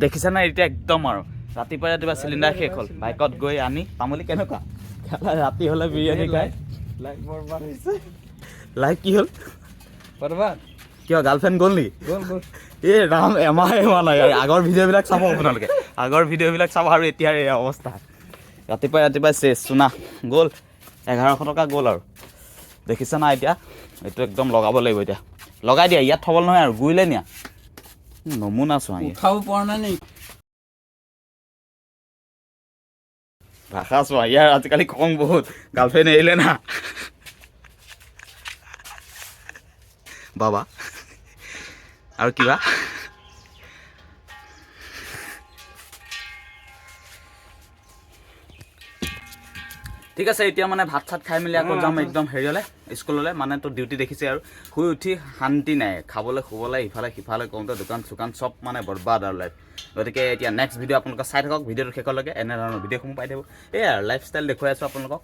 দেখিছা নাই এতিয়া একদম আৰু ৰাতিপুৱা ৰাতিপুৱা চিলিণ্ডাৰ শেষ হ'ল, বাইকত গৈ আনি। তামুলী কেনেকুৱা খেলা, ৰাতি হ'লে বিৰিয়ানী খায়। লাইফ বৰবাদ হৈছে। লাইফ কি হ'ল? বৰবাদ। কিয়, গাৰ্লফ্ৰেণ্ড গ'ল নেকি? গ'ল গ'ল। এই ৰাম, এমাহে হোৱা নাই। আগৰ ভিডিঅ'বিলাক চাব আপোনালোকে, আগৰ ভিডিঅ'বিলাক চাব আৰু এতিয়াৰ এই অৱস্থা। ৰাতিপুৱাই ৰাতিপুৱাই চেচ চুনা গ'ল, 1100 টকা গ'ল। আৰু দেখিছা না এতিয়া এইটো একদম লগাব লাগিব। এতিয়া লগাই দিয়া, ইয়াত থ'ব নহয় আৰু গুৰিলে নিয়া। নমুনা চোৱা ইয়াত। উঠাব পৰা নাই নেকি? ভাষা চোৱা ইয়াৰ, আজিকালি খং বহুত, গাৰ্লফ্ৰেণ্ড এৰিলে না বাবা। আৰু কিবা ঠিক আছে, এতিয়া মানে ভাত চাত খাই মেলি আকৌ যাম একদম হেৰিয়লৈ, স্কুললৈ। মানে তোৰ ডিউটি দেখিছে আৰু শুই উঠি শান্তি নাই, খাবলৈ শুবলৈ ইফালে সিফালে কৰোঁতে দোকান চোকান চব মানে বৰবাদ আৰু লাইফ। গতিকে এতিয়া নেক্সট ভিডিঅ' আপোনালোকে চাই থাকক, ভিডিঅ'টো শেষলৈকে এনেধৰণৰ ভিডিঅ'সমূহ পাই থাকিব। এয়াই আৰু লাইফষ্টাইল দেখুৱাই আছোঁ আপোনালোকক।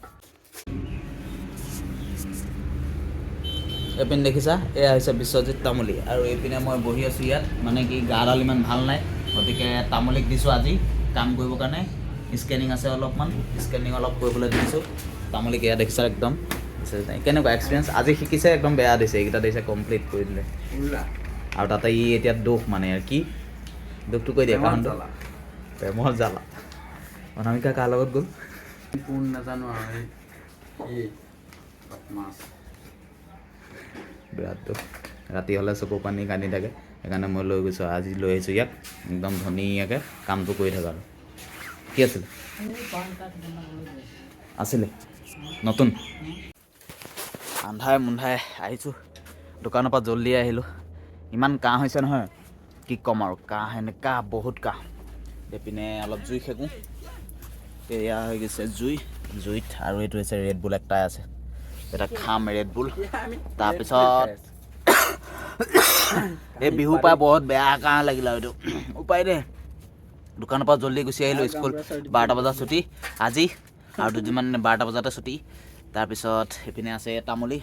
এইপিনে দেখিছা, এয়া হৈছে বিশ্বজিৎ তামুলী আৰু এইপিনে মই বহি আছোঁ ইয়াত। মানে কি, গাডাল ইমান ভাল নাই, গতিকে তামুলীক দিছোঁ আজি কাম কৰিবৰ কাৰণে। স্কেনিং আছে অলপমান, স্কেনিং অলপ কৰিবলৈ দিছোঁ তামুলীক। এয়া দেখিছা একদম কেনেকুৱা এক্সপিৰিয়েঞ্চ আজি শিকিছে, একদম বেয়া দিছে, এইকেইটা দিছে কমপ্লিট কৰি দিলে। আৰু তাতে ই এতিয়া দুখ মানে আৰু কি দুখটো কৈ দিয়ে, কাৰণটো প্ৰেমৰ জ্বালা। অনামিকা কাৰ লগত গ'ল? কোন নাজানো আৰু এই বদমাছ। বিৰাট দুখ, ৰাতি হ'লে চকু পানী কান্দি থাকে। সেইকাৰণে মই লৈ গৈছোঁ আজি, লৈ আহিছোঁ ইয়াক একদম ধুনীয়াকৈ কামটো কৰি থাকা। আৰু কি আছিলে আছিলে নতুন আন্ধাৰে মুন্ধাৰে আহিছোঁ দোকানৰ পৰা, জল্দি আহিলোঁ। ইমান কাহ হৈছে নহয়, কি ক'ম আৰু, কাহ এনেকা বহুত কাহ। এইপিনে অলপ জুই সেকোঁ, এয়া হৈ গৈছে জুই জুইত। আৰু এইটো হৈছে ৰেড বুল একটাই আছে, এটা খাম ৰেড বুল। তাৰপিছত এই বিহুৰ পৰা বহুত বেয়া কাহ লাগিলে আৰু এইটো উপায় দে। দোকানৰ পৰা জল্দি গুচি আহিলোঁ, স্কুল 12টা বজাত ছুটি আজি আৰু দুদিনমান 12টা বজাতে ছুটি। তাৰপিছত এইপিনে আছে তামুলী,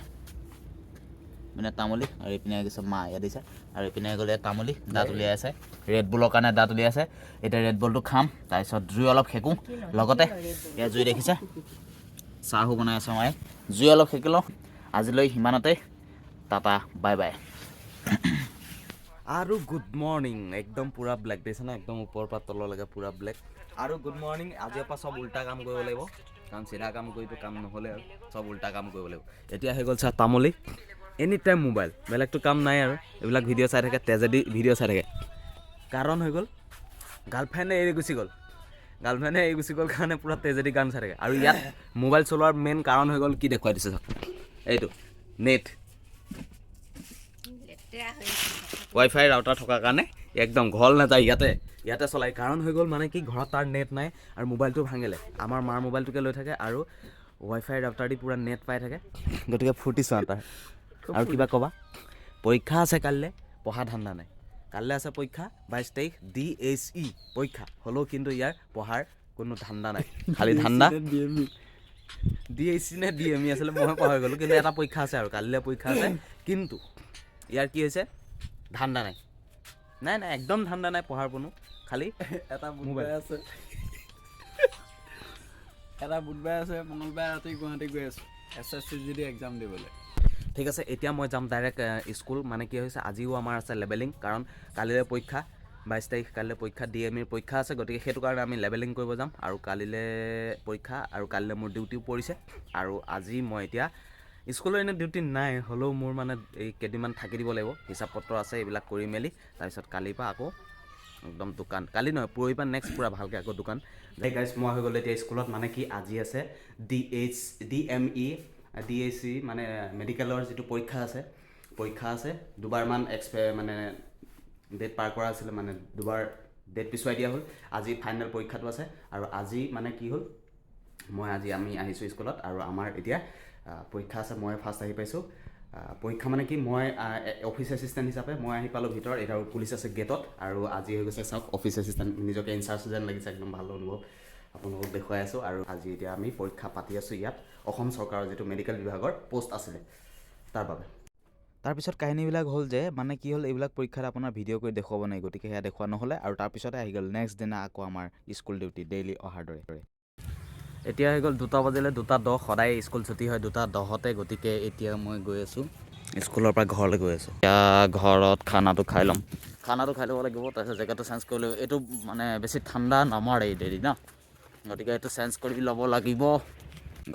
এইপিনে তামুলী আৰু এইপিনে গৈছে মা, ইয়াত দিছে। আৰু এইপিনে গ'লে তামুলী দাঁত উলিয়াই আছে, ৰেড বুলৰ কাৰণে দাঁত উলিয়াই আছে। এতিয়া ৰেড বুলটো খাম, তাৰপিছত জুই অলপ সেকোঁ লগতে। এয়া জুই দেখিছে, চাহো বনাই আছে মায়ে। জুই অলপ সেকি লওঁ। আজিলৈ সিমানতে, টাটা বাই বাই আৰু গুড মৰ্ণিং। একদম পূৰা ব্লেক দেখিছে না, একদম ওপৰৰ পৰা তললৈকে পূৰা ব্লেক। আৰু গুড মৰ্ণিং। আজিৰ পৰা চব উল্টা কাম কৰিব লাগিব, কাৰণ চিধা কাম কৰিতো কাম নহ'লে আৰু চব উল্টা কাম কৰিব লাগিব। এতিয়া হৈ গ'ল চা তামুলী, এনি টাইম মোবাইল, বেলেগতো কাম নাই আৰু এইবিলাক ভিডিঅ' চাই থাকে, ট্ৰেজেডি ভিডিঅ' চাই থাকে। কাৰণ হৈ গ'ল গাৰ্লফ্ৰেণ্ডে এৰি গুচি গ'ল, গাৰ্লফ্ৰেণ্ডে এৰি গুচি গ'ল কাৰণে পূৰা ট্ৰেজেডি গান চাই থাকে। আৰু ইয়াত মোবাইল চলোৱাৰ মেইন কাৰণ হৈ গ'ল কি দেখুৱাই দিছে চাওক, এইটো নেট ৱাই ফাই ৰাউটাৰ থকাৰ কাৰণে একদম ঘৰ নাযায়, ইয়াতে ইয়াতে চলায়। কাৰণ হৈ গ'ল মানে কি, ঘৰত তাৰ নেট নাই আৰু মোবাইলটো ভাঙিলে আমাৰ মাৰ মোবাইলটোকে লৈ থাকে আৰু ৱাই ফাই ৰাউটাৰ দি পূৰা নেট পাই থাকে, গতিকে ফূৰ্তি চোৱা তাৰ। আৰু কিবা ক'বা? পৰীক্ষা আছে কাইলৈ, পঢ়া ধান্দা নাই। কাইলৈ আছে পৰীক্ষা 22 তাৰিখ, DHE পৰীক্ষা হ'লেও কিন্তু ইয়াৰ পঢ়াৰ কোনো ধান্দা নাই, খালি ধান্দা DHC নে DME আছিলে মই পাহৰি গ'লোঁ, কিন্তু এটা পৰীক্ষা আছে আৰু কালিলৈ পৰীক্ষা আছে। কিন্তু ইয়াৰ কি হৈছে, ধান্দা নাই, নাই নাই একদম ধান্দা নাই পঢ়াৰ কোনো, খালি এটা বুধবাৰে আছে, এটা বুধবাৰে আছে, মঙলবাৰে ৰাতি গুৱাহাটী গৈ আছোঁ SSC GD exam দিবলৈ। ঠিক আছে, এতিয়া মই যাম ডাইৰেক্ট স্কুল। মানে কি হৈছে, আজিও আমাৰ আছে লেবেলিং, কাৰণ কালিলৈ পৰীক্ষা 22 তাৰিখ, কালিলৈ পৰীক্ষা DMEৰ পৰীক্ষা আছে, গতিকে সেইটো কাৰণে আমি লেবেলিং কৰিব যাম। আৰু কালিলৈ পৰীক্ষা আৰু কালিলৈ মোৰ ডিউটিও পৰিছে। আৰু আজি মই এতিয়া স্কুলৰ এনেই ডিউটি নাই, হ'লেও মোৰ মানে এই কেইদিনমান থাকি দিব লাগিব, হিচাপ পত্ৰ আছে এইবিলাক কৰি মেলি তাৰপিছত কালিৰ পৰা আকৌ একদম দোকান, কালি নহয় পৰহিৰ পৰা নেক্সট পূৰা ভালকৈ আকৌ দোকান। এই গাইজ, মই হৈ গ'লো এতিয়া স্কুলত। মানে কি, আজি আছে DH DME DHC মানে মেডিকেলৰ যিটো পৰীক্ষা আছে, পৰীক্ষা আছে। দুবাৰমান এক্সপে মানে ডেট পাৰ কৰা আছিলে, মানে দুবাৰ ডেট পিছুৱাই দিয়া হ'ল। আজি ফাইনেল পৰীক্ষাটো আছে। আৰু আজি মানে কি হ'ল, মই আজি আমি আহিছোঁ স্কুলত আৰু আমাৰ এতিয়া পৰীক্ষা আছে। মই ফাৰ্ষ্ট আহি পাইছোঁ। পৰীক্ষা মানে কি, মই অফিচ এছিষ্টেণ্ট হিচাপে মই আহি পালোঁ ভিতৰত, এতিয়া পুলিচ আছে গেটত। আৰু আজি হৈ গৈছে চাওক, অফিচ এছিষ্টেণ্ট, নিজকে ইনচাৰ্জ যেন লাগিছে, একদম ভাল অনুভৱ, আপোনালোকক দেখুৱাই আছোঁ। আৰু আজি এতিয়া আমি পৰীক্ষা পাতি আছোঁ ইয়াত, অসম চৰকাৰৰ যিটো মেডিকেল বিভাগৰ পষ্ট আছিলে তাৰ বাবে। তাৰপিছত কাহিনীবিলাক হ'ল যে মানে কি হ'ল, এইবিলাক পৰীক্ষাত আপোনাৰ ভিডিঅ' কৰি দেখুৱাব নোৱাৰি, গতিকে সেয়া দেখুওৱা নহ'লে। আৰু তাৰপিছতে আহি গ'ল নেক্সট দিনা আকৌ আমাৰ স্কুল ডিউটি ডেইলি অহাৰ দৰে। এতিয়া হৈ গ'ল 2টা বাজিলে 2:10। সদায় স্কুল ছুটি হয় 2:10তে, গতিকে এতিয়া মই গৈ আছোঁ, স্কুলৰ পৰা ঘৰলৈ গৈ আছোঁ। এতিয়া ঘৰত খানাটো খাই ল'ম, খানাটো খাই ল'ব লাগিব। তাৰপিছত জেগাটো চেঞ্জ কৰি ল'ব। এইটো মানে বেছি ঠাণ্ডা নামাৰে দেৰি ন, গতিকে এইটো চেঞ্জ কৰি ল'ব লাগিব।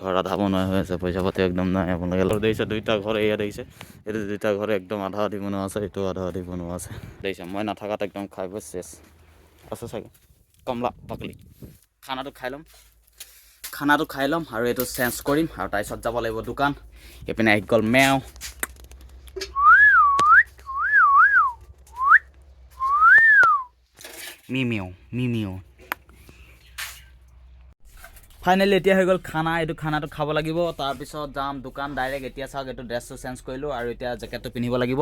ঘৰ আধা বনোৱা হৈ আছে, পইচা পাতি একদম নাই। আপোনালোকে দেখিছে দুইটা ঘৰ, এয়া দেখিছে, এইটো দুইটা ঘৰ একদম আধা আধি বনোৱা আছে, এইটো আধা আধি বনোৱা আছে। দেখিছে, মই নাথাকাত একদম খাই বৈ চেচ আছে চাগে কমলা বাকলি। খানাটো খাই ল'ম, খানাটো খাই ল'ম আৰু এইটো চেঞ্জ কৰিম আৰু তাৰপিছত যাব লাগিব দোকান। এইপিনে আহি গ'ল মেও। মি মিউ মি মিউ। ফাইনেলি এতিয়া হৈ গ'ল খানা, এইটো খানাটো খাব লাগিব, তাৰপিছত যাম দোকান ডাইৰেক্ট। এতিয়া চাওক, এইটো ড্ৰেছটো চেঞ্জ কৰিলোঁ আৰু এতিয়া জেকেটটো পিন্ধিব লাগিব,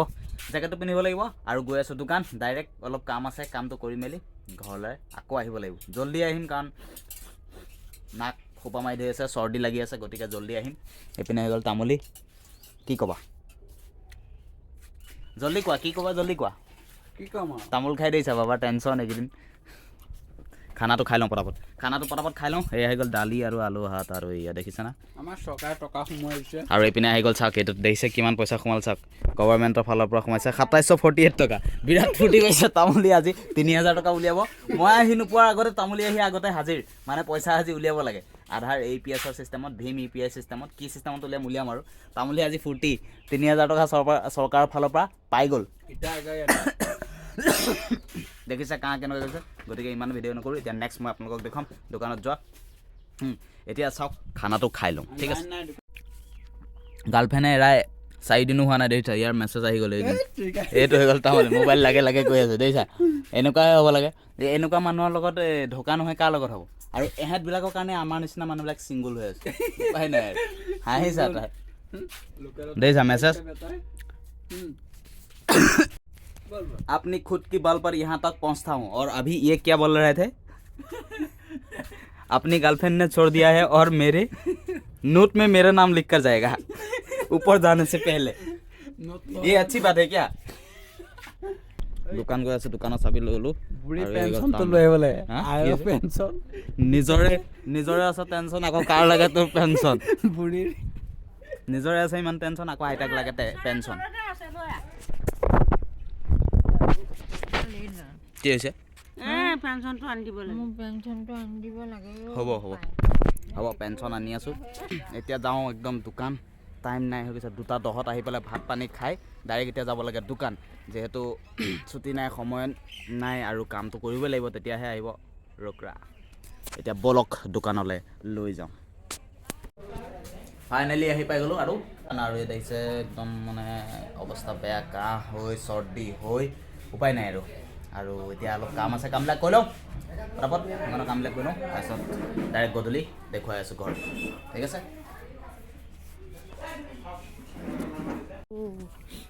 জেকেটটো পিন্ধিব লাগিব আৰু গৈ আছোঁ দোকান ডাইৰেক্ট। অলপ কাম আছে, কামটো কৰি মেলি ঘৰলৈ আকৌ আহিব লাগিব। জল্দি আহিম, কাৰণ নাক সোপা মাৰি ধৰি আছে, চৰ্দি লাগি আছে, গতিকে জল্দি আহিম। এইপিনে হৈ গ'ল তামুলী। কি ক'বা? জল্দি কোৱা, কি ক'বা, জল্দি কোৱা। কি ক'ম আৰু? তামোল খাই দিছা বাবা, টেনশ্যন এইকেইদিন। খানাটো খাই লওঁ পটাপট, খানাটো পটাপট খাই লওঁ। এয়া হৈ গ'ল দালি আৰু আলু ভাত আৰু এয়া দেখিছে না। আমাৰ চৰকাৰে টকা সোমোৱাই দিছে। আৰু এইপিনে আহি গ'ল চাওক, এইটোত দেখিছে কিমান পইচা সোমাল চাওক। গভৰ্ণমেণ্টৰ ফালৰ পৰা সোমাইছে 2748 টকা। বিৰাট ফূৰ্তি পাইছে তামুলী, আজি 3000 টকা উলিয়াব। মই আহি নোপোৱাৰ আগতে তামুলী আহি আগতে হাজিৰ, মানে পইচা আজি উলিয়াব লাগে। আধাৰ এ পি এছৰ চিষ্টেমত, ভীম ইউ পি আই চিষ্টেমত, কি চিষ্টেমত উলিয়াম উলিয়াম। আৰু তামুলী আজি ফূৰ্তি, 3000 টকা চৰকাৰৰ ফালৰ পৰা পাই গ'ল। ইটা গাড়ী এটা। দেখিছে কাহ কেনেকৈ গৈছে। গতিকে ইমান ভিডিঅ' নকৰোঁ। এতিয়া নেক্সট মই আপোনালোকক দেখুৱাম দোকানত যোৱা। এতিয়া চাওক, খানাটো খাই লওঁ, ঠিক আছে। নাই। গাৰ্লফ্ৰেণ্ডে এৰাই 4 দিনো হোৱা নাই, দেখিছা, ইয়াৰ মেছেজ আহি গ'ল এইদিন। ঠিক আছে। এইটো হৈ গ'ল তাৰমানে মোবাইল লাগে লাগে কৈ আছে, দেখিছা। এনেকুৱাই হ'ব লাগে। এই এনেকুৱা মানুহৰ লগত ধোকা নহয় কাৰ লগত হ'ব? আৰু এহেঁতবিলাকৰ কাৰণে আমাৰ নিচিনা মানুহবিলাক ছিংগল হৈ আছে, উপায় নাই আৰু। হাঁহিছা তাই। লোকেলত দেখিছা মেছেজ। বেটাই। বল বল। अपनी खुद की बल पर यहाँ तक पहुँचता हूँ और अभी ये क्या बोल रहे थे? अपनी गर्लफ्रेंड ने छोड़ दिया है और मेरे नोट में मेरा नाम लिख कर जाएगा ऊपर जाने से पहले। নোট। ये अच्छी बात है क्या? দোকান গৈ আছো, দোকানত চাবি লৈ গ'লো। বুঢ়ী আৰু এই গ'ল পেঞ্চনটো তামোল। লৈ আহিব লাগে। হা? আয়ৰ কি আছে? পেঞ্চন। নিজৰে নিজৰে আছে টেনচন, আকৌ কাৰ লাগে তোৰ পেঞ্চন? বুঢ়ীৰ। নিজৰে আছে ইমান টেনচন, আকৌ আইতাক লাগে পেঞ্চন। কি হৈছে? পেঞ্চনটো আনি দিব লাগে। মোৰ পেঞ্চনটো আনি দিব লাগে অ'। হ'ব হ'ব হ'ব, পেঞ্চন আনি আছোঁ। এতিয়া যাওঁ একদম দোকান, টাইম নাই হৈ গৈছে। 2:10ত আহি পেলাই ভাত পানী খাই ডাইৰেক্ট এতিয়া যাব লাগে দোকান, যিহেতু ছুটি নাই, সময় নাই আৰু কামটো কৰিবই লাগিব, তেতিয়াহে আহিব ৰকৰা। এতিয়া ব'লক, দোকানলৈ লৈ যাওঁ। ফাইনেলি আহি পাই গ'লোঁ আৰু আৰু ইয়াত আহিছে একদম মানে অৱস্থা বেয়া, কাহ হৈ চৰ্দি হৈ উপায় নাই আৰু। আৰু এতিয়া অলপ কাম আছে, কামবিলাক কৰি লওঁ পটাপট, দোকানৰ কামবিলাক কৰি লওঁ, তাৰপিছত ডাইৰেক্ট গধূলি দেখুৱাই আছোঁ ঘৰত, ঠিক আছে।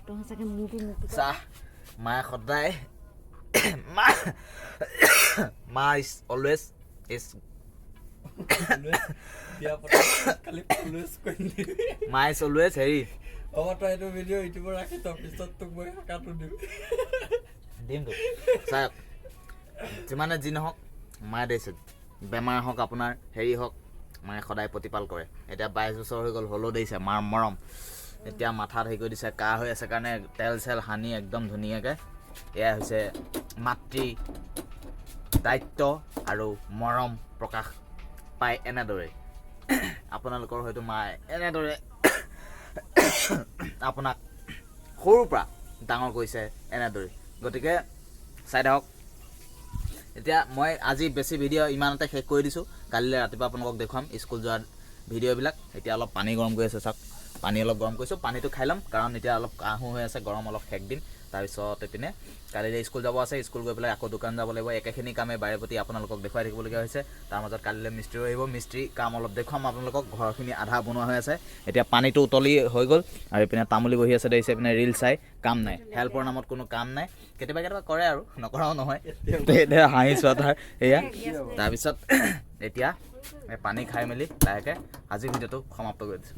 তই সঁচাকৈ মোৰটো মোৰটো চাহ মায়ে সদায় মা মা is always is বিয়া পতাৰ খালি অলৱেজ কৰি দিবি। মা is always হেৰি। হ'ব, তই এইটো ভিডিঅ' ইউটিউবত ৰাখি থ, পিছত তোক মই শাখাটো দিম। দিমতো। চাওক, যিমানে যি নহওক মায়ে দিছে, বেমাৰ হওক আপোনাৰ হেৰি হওক, মায়ে সদায় প্ৰতিপাল কৰে। এতিয়া 22 বছৰ হৈ গ'ল, হ'লেও দিছে মাৰ মৰম। এতিয়া মাথাত হেৰি কৰি দিছে, কাহ হৈ আছে কাৰণে তেল চেল সানি একদম ধুনীয়াকৈ। এয়া হৈছে মাতৃ দায়িত্ব আৰু মৰম প্ৰকাশ পায় এনেদৰে। আপোনালোকৰ হয়তো মায়ে এনেদৰে আপোনাক সৰুৰ পৰা ডাঙৰ কৰিছে এনেদৰে। গতিকে চাই থাকক। এতিয়া মই আজি বেছি ভিডিঅ' ইমানতে শেষ কৰি দিছোঁ। কালিলৈ ৰাতিপুৱা আপোনালোকক দেখুৱাম স্কুল যোৱাৰ ভিডিঅ'বিলাক। এতিয়া অলপ পানী গৰম কৰি আছে, চাওক, পানী অলপ গৰম কৰিছোঁ, পানীটো খাই ল'ম, কাৰণ এতিয়া অলপ কাহো হৈ আছে, গৰম অলপ সেক দিম। তাৰপিছত এইপিনে কালিলৈ স্কুল যাব আছে, স্কুল গৈ পেলাই আকৌ দোকান যাব লাগিব। একেখিনি কামে বাৰে প্ৰতি আপোনালোকক দেখুৱাই থাকিবলগীয়া হৈছে। তাৰ মাজত কালিলৈ মিস্ত্ৰীও আহিব, মিস্ত্ৰী কাম অলপ দেখুৱাম আপোনালোকক। ঘৰখিনি আধা বনোৱা হৈ আছে। এতিয়া পানীটো উতলি হৈ গ'ল আৰু এইপিনে তামুলী বহি আছে, দেখিছে, এইপিনে ৰিল চাই। কাম নাই, হেল্পৰ নামত কোনো কাম নাই। কেতিয়াবা কেতিয়াবা কৰে আৰু, নকৰাও নহয়। এতিয়া হাঁহি চোৱা তাৰ এয়া। তাৰপিছত এতিয়া এই পানী খাই মেলি লাহেকৈ আজি ভিডিঅ'টো সমাপ্ত কৰি দিছোঁ।